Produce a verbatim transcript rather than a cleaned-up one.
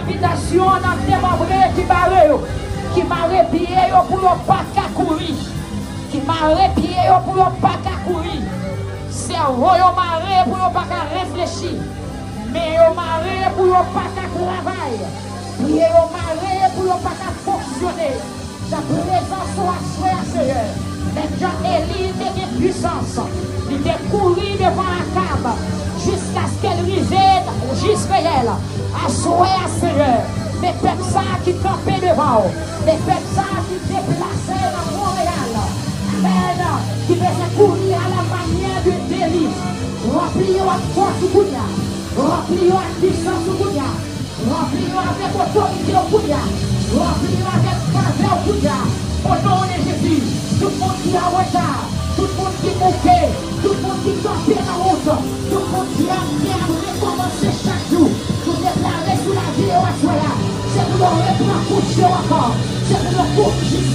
Envitasyon nan demanbre ki bare yo, ki mare pye yo pou yo pa ka kouri, ki mare pye yo pou yo pa ka kouri. Sèvo yo mare pou yo pa ka reflechi. Men yo mare pou yo pa ka travay. Pye yo mare pou yo pa ka fonksyone. Jan prezans ou aswè a, Seyè. Menm jan Eli te gen pwisans, li te kouri devan Akab jiskaske l rive Jizreyèl. Aswè a, Seyè, men pèp sa a ki kanpe devan w, men pèp sa a ki deplase nan Monreyal, amèn, ki bezwen kouri a la manyè de Eli. Ranpli yo ak fòs ou kounye a. Ranpli yo ak pwisans ou kounye a. Ranpli yo avèk otorite w kounye a. Ranpli yo avèk favè w kounye a. O non de Jezi, tout moun ki an reta, tout moun ki bouke, tout moun ki kanpe nan wout, tout moun ki ap, ki ap rekòmanse chak jou, nou deklare sou lavi yo aswè a, se pou yo repran kous yo ankò, se pou yo kouri jis